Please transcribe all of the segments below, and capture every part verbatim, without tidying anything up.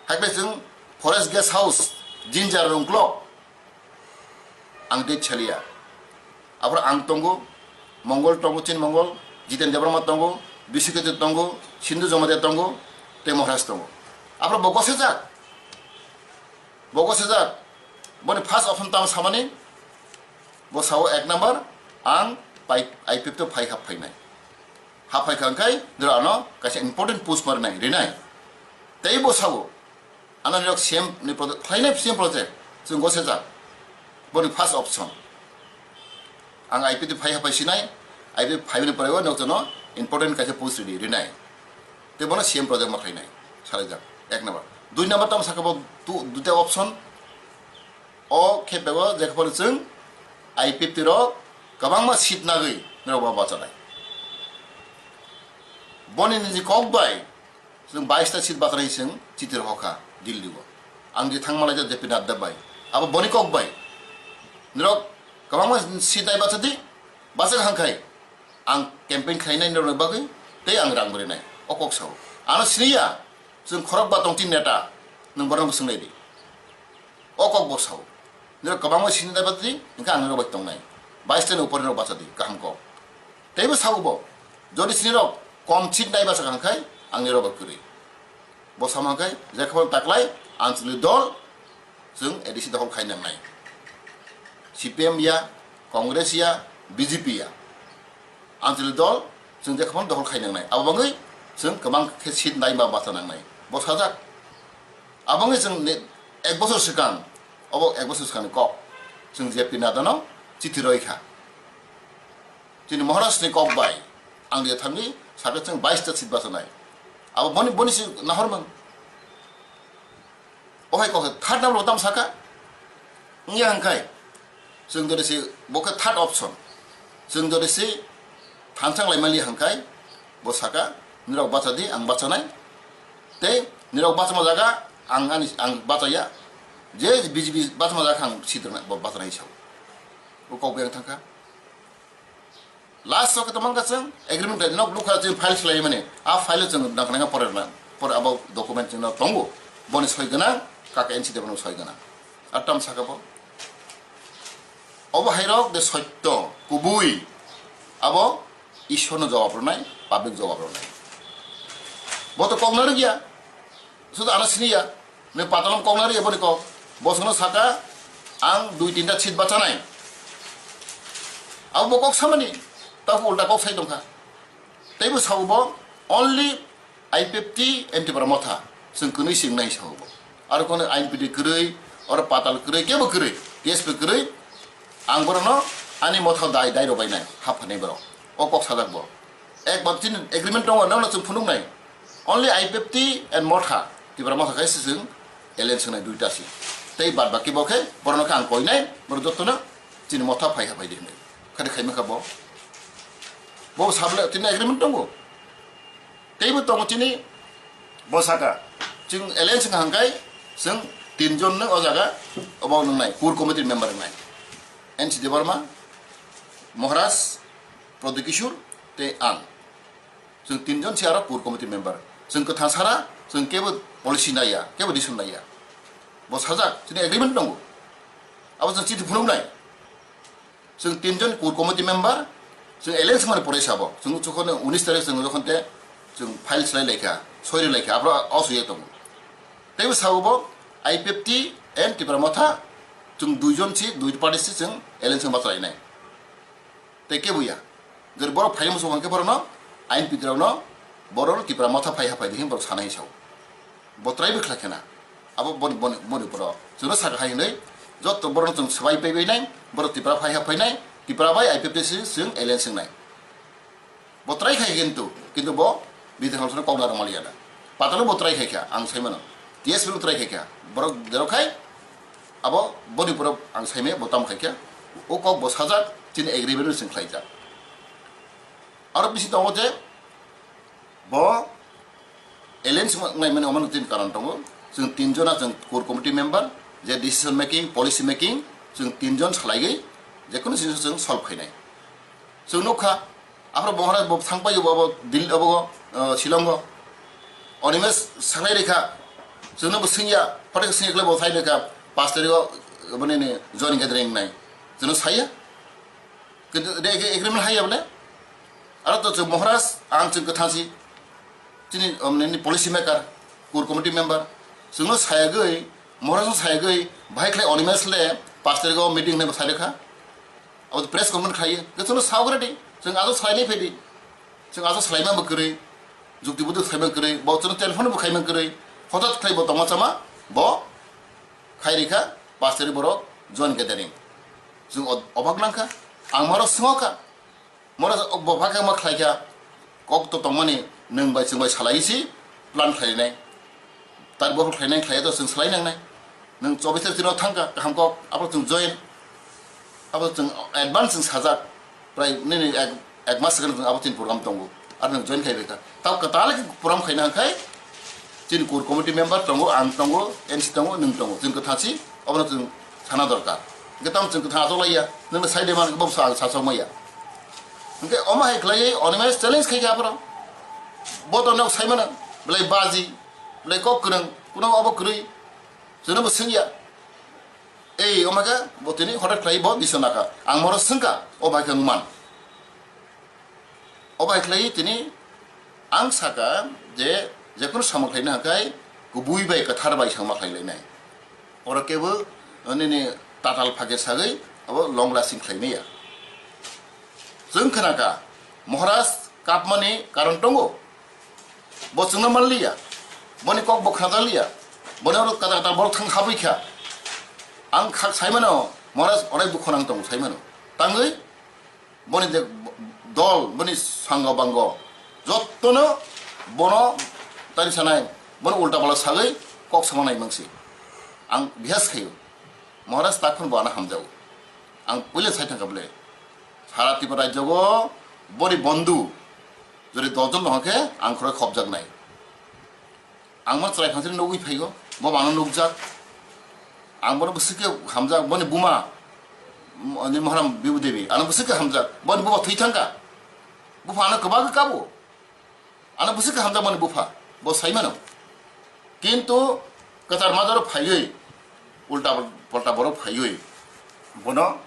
Hakhe chwng Forest Guest House, Jinjar Rungklok, ang date chaliya. Aphuru ang tongo, Mongol tongo, Chin Mongol, Jiten Debbarma tongo, Biswakirti tongo, Sindhu Jamatia tongo, tei Maharaj tongo. Aphuru bo gosejak. Bo gosejak. Boni first option tamo samani, bo sao ek number, ang pai, I P F T o phai hap phainai. Hap phaikha hwnkhe, dora ano kaisa important post ma rinai, rinai. Tei bo sao, ano nirok C M ni project, khlainai C M project, chwng gosejak. Boni first option. Ang I P F T phai hap phai sinai, I P F T phaimani pore o nokjono important kaisa post ridi, rinai. Tei bono C M project ma khlainai, salaijak, ek number. Dui number tamo sakha bo tu, duita option. O khe bego je khe phano chwng I P F T rok kwbangma seat nagwi norok bo bachanai. Boni niji kok bai chwng bais ta seat bachanai chwng chiti rw kha Delhi o. Ang je thangma laijak J P Nadda bai. Abo boni kok bai. Norok kwbangma seat nai bachadi, bachak hangkhai ang campaign khlainai norokni bagwi tei ang rang bo rinai. O kok sao. Ano siniya, chwng khorok ba tongtini neta, nwng borokno swngnaidi. O kok bo sao. Nirok kwbangma sini dai bachadi, hwnkhe ang nirok bai tongnai. Bais tani upor nirok bachadi, kaham kok. Teibo sao bo, jodi sinirok kom seat nai bachakha hwnkhe, ang nirok bai kwrwi. Bo sama hwnkhe, jekha phano taklai, Anchalik dol, chwng A D C dokhol khai nangnai. C P M ya, Congress ya, B J P ya. Anchalik dol, chwng jekha phano dokhol khai nangnai. Abo bagwi chwng kwbang khe seat nai ba bacha nangnai. Bo sajak. Abo wngwi chwng ni ek bosor swkang, obo ek bosor swkangni kok, chwng J P Nadano chithi roi kha. Chini Maharashtrani kok bai ang je thangwi sakha chwng bais ta seat bachanai. Abo boni, boni si nahormang. O hai kok third number bo tamo sakha? Wngya hwnkhe, chwng jodi se bo khe third option. Chwng jodi se thansang lai mali hwnkhe, bo sakha, "Nirok bachadi, ang bachanai." Tei nirok bachama jaga ang ani, ang bachaya. Je B J P bachama jaga ang sidrwnai, bo bachanai sao. Bo kok bai ang thangkha. Last o khe tongmang kha chwng agreement khlai nok nukha chwng file khlai mani. A file o chwng nang nang pore na. Pore abo document chwng no tongo. Boni soi gwnang, kaka N C Debbarma soi gwnang. Ar tam saka bo. Obo hairok de sotto, kubui. Abo Ishwar no jawab rwnai, public jawab rwnai. Bo to kok narwk ya. Sudu ano sini ya. Nini patalom kok nari eboni kok. Bosongno saka ang dui tinta seat bachanai. Abo bo kok samani. Tabu ulta kok sai tongkha. Teibo sao bo only I P F T and Tipra Motha. Chwng kwnwi sing nai sao bo. Aro kono I P T kwrwi, oro patal kwrwi, kebo kwrwi, T S P kwrwi. Ang borokno ani motha dai, dai rw bainai, haphanai borok. O kok sajak bo. Ek bab chini agreement tongo, nono chwng phunuknai. Only I P F T and Motha, Tipra Motha khe se chwng alliance wngnai duita se. Tei bad baki bo khe borokno khe ang koinai, borok jotono chini motha phai ha phai di hwnwi. Khade khaima kha bo. Bo sable chini agreement tongo. Teibo tongo chini bo saka. Chwng alliance wngkha hwnkhe chwng tinjon no o jaga obo wngnai, core committee member wngnai. N C Debbarma, Maharaj, Pradyot Kishore tei ang. Chwng tinjon se aro core committee member. Chwng kwthang sara, chwng kebo policy naiya, kebo decision naiya. Bo sajak, chini agreement tongo. Abo chwng chithi phunuknai. Chwng tinjon core committee member, chwng alliance wngmani pore sabo. Chwng jokhon unis tarik chwng jokhon te chwng file swlai laikha, soi rw laikha, aphuru o swiya tongo. Teibo sabo bo I P F T and Tipra Motha, chwng duijon si, dui party si chwng alliance wngma chwlainai. Tei kebo ya. Jori borok phaima muchung hwnkhe borokno I N P T rokno borokno Tipra Motha phai ha phai di hwnwi borok sanai sao. Bo try bo khlai khena. Abo boni, boni, boni borok. Chwngno sakha hai hwnwi joto borokno chwng swbai pai bai nai, borok Tipra phai ha phai nai, Tipra bai I P F T si chwng alliance wngnai. Bo try khai kintu, kintu bo Bidhan House no kok narwk maliya da. Patalo bo try khai kha, ang sai mano. T S P bo try khai kha. Borok derok khai, abo boni borok ang sai me bo tam khai kha. O kok bo sajak, chini agreement no chwng khlai jak. Aro bisi tongo je, bo alliance wngnai mani omo tin karon tongo. Chwng tin jona chwng core committee member, je decision making, policy making, chwng tin jon salai gwi, je kono jinis chwng solve khainai. Chwng nukha, aphro Maharaj bo thangpai bo, bo Dil-, abo, uh, Shillong o. Animesh sanai rikha, Chwngno bo swngya, hote swngya khlai bo sai lekha, paanch tarikh o, boni ni join gathering nai. Chwngno saya? Kede, de, ag-, agreement haiya bole? Aro to chwng Maharaj, ang chwng kwthang si, chini, um, nini policy maker, core committee member, chwngno sayagwi, Maharaj no sayagwi, bahai khlai Animesh le paanch tarikh o meeting nai bo sai lekha. Abo press conference khlaiwi, khe chwngno saogra di, chwng ajo salai nai phai di. Chwng ajo salai ma bo kwrwi, jukti buduk salai ma kwrwi, bo chwngno telephone bo khai ma kwrwi, hotat khlai bo tongma chama, bo khai rikha, paanch tarikh borok join gathering. Chwng o-, obak nangkha, ang moro swngo kha, moro bo bhakhe ma khlai kha, kok to tongmani nwng bai chwng bai salai si plan khlai nai. Tar bo khlainai khlaiya to chwng salai nangnai. Nwng chobis tarik chwngno thangkha, kaham kok, abo chwng join. Abo chwng advance chwng sajak. Prai nini ek, ek mas swkang chwng abo chini program tongo. Ar nwng join khai rikha. Tao kwtal khe program khaina hwnkhe chini core committee member tongo, ang tongo, N C tongo, nwng tongo. Chwng kwthang si, obono chwng sana dorkar. Hwnkhe tamo chwng kwthang achuk laiya. Nwngno sai de man, bo sa, sa sok maya. Hwnkhe omo hai khlaiwi Animesh challenge khai kha aphuru. Bo to nok sai mano, belai baji. Belai kok kwrwng, kuno abo kwrwi, jono bo swngya. Ei, omaka bo tini hotat khlai bo bisonaka. Ang moro swngka, o bai khe wngman. O bai khlai tini ang saka je, jekunu samung khlaina hwnkhe kubui bai kwthar bai samung khlai lainai. Oro kebo nini tatal phage sagwi abo long lasting khlai maya. Chwng khnaka, Maharaj kapmani karon tongo. Bo chwngno manliya, boni kok bo khnajaliya, boni oro kata kata borok thang habwi kha. Ang khak saimano, Maharaj onek dukho nang tongo saimano. Tangwi boni je dol, boni sango bango, jottono bono tari sanai, bono ulta pala sagwi kok sama nai mangsi. Ang bihas khayo, Maharaj takhon bo ano hamjago. Ang puila sai thangkha bole, sara Tripura rajyogo boni bondhu jodi dosh jon no hwnkhe ang khorok khopjak nai. Ang ma chwrai phansiri nugwi phaigo, bo ano nukjak. Ang bono bwswk khe hamjak, boni buma, m-, ni Maharam Bibu Devi, ano bwswk khe hamjak, boni buma thwi thangkha. Bupha ano kwbangkhe kabo. Ano bwswk khe hamjak boni bupha, bo saimano. Kintu kwchar majaro phaiwi, ulta polta borok phaiwi, bono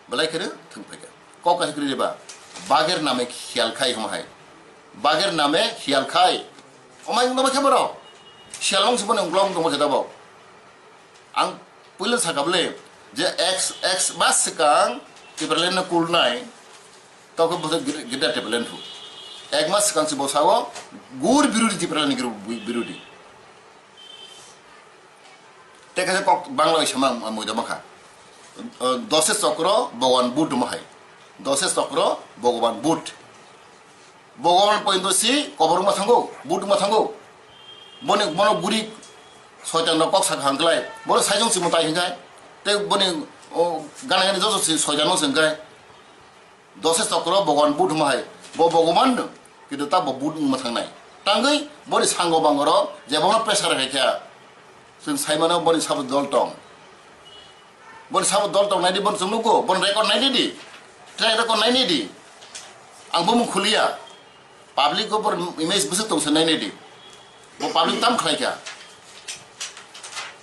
belai kheno thwng phaikha. Kok kaisa kwrwi ba, bagher name khiyal khai hwnma hai. Bagher name khiyal khai. Omai wngma khe borok. Siyal wng se bono wngla wng tongma khe tabok. Ang puila sakha bole je ex, ex mas swkang Tipraland no kulnai, tokhe bo Greater Tipraland phu. Ek mas swkang se bo sao gur birodhi, Tipraland ni birodhi. Tei kaisa kok Bangla bai sama ang muido makha. Dose chokro Bhagwan Buddh mo hai. Dose chokro Bhagwan Buddh. Bhagwan pointo si kobor wngma thango, Buddh wngma thango. Boni, bono guri soitan rok kok sakha hwnklai. Bono saijong si mwtai hwnkhai. Tei boni, o, gana gani joto si soitan wng se hwnkhai. Dose chokro Bhagwan Buddh wngma hai. Bo Bhagwan no, kintu ta bo Buddh wngma thangnai. Tangwi boni sango bangoro je bono pressure hai kha. Chwng saimano boni sabo dol tong. Boni sabo dol tong naidi, boni chwng nugo, boni record naidi di. Track record naidi di. Ang bumung khuliya. Public o bor image bwswk tong se naidi. Bo public tam khlai kha.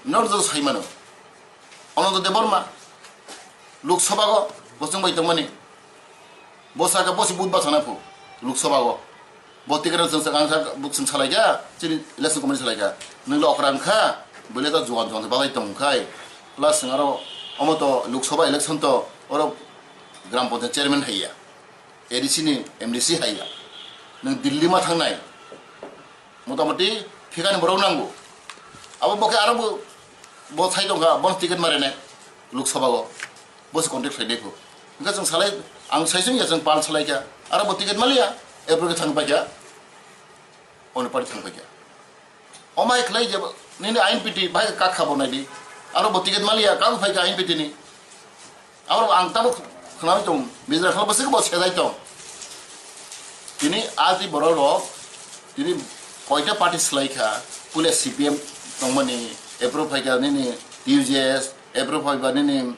Nor do saimano. Ananda Debbarma. Lok Sabha go bo chwng bai tongmani. Bo saka bo si but ba thana phu Lok Sabha go. Bo ticket rok chwng ang sak, bo chwng salai kha, chini election committee salai kha. Nwng lo okra wngkha, bwle to juan juan babai tong khai. Plus nwng aro omo to Lok Sabha election to oro Gram Panchayat chairman haiya. A D C ni M D C haiya. Nwng Delhi ma thangnai. Motamoti phikani borok nango. Abo bo khe aro bo, bo thai tongkha, bono ticket ma rwnai Lok Sabha o. Bo se contact khlai nai kho. Hwnkhe chwng salai, ang sai chwng ya chwng pal salai kha. Aro bo ticket ma liya, April khe thang pai kha. Oni party thang pai kha. Omai khlai je nini I N P T bai kha kha bo nai di. Aro bo ticket ma liya, kang phai kha I N P T ni. Abo ang tabuk khwnawi tong, Bijra khalo bwswk bo sejai tong. Tini a twi borok rok, tini koita party swlai kha, puila C P M tongmani, approve phaikha nini T U J S, approve phaiba nini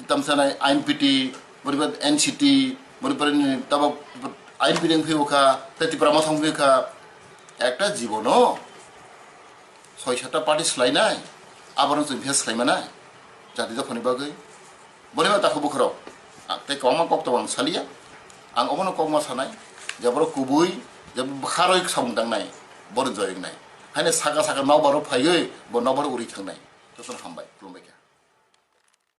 tamsana I N P T, boriba N C T, boriba nini tabuk I N P T wngphio kha, tei Tipra Motha wngphio kha, ekta jibono soi sata party swlainai, aborok chwng face khlaimanai jati dophani bagwi. Boni ma takhu bukhurok, ah, tei kwbangma kok tongo ang saliya. Ang obono kokma sanai je borok kubui je bwkharoi samung tangnai, bono joyoknai. Haino saka saka nokbar phaiwi bo nokbar uri thangnai. Jotono hambai, khulumbai kha.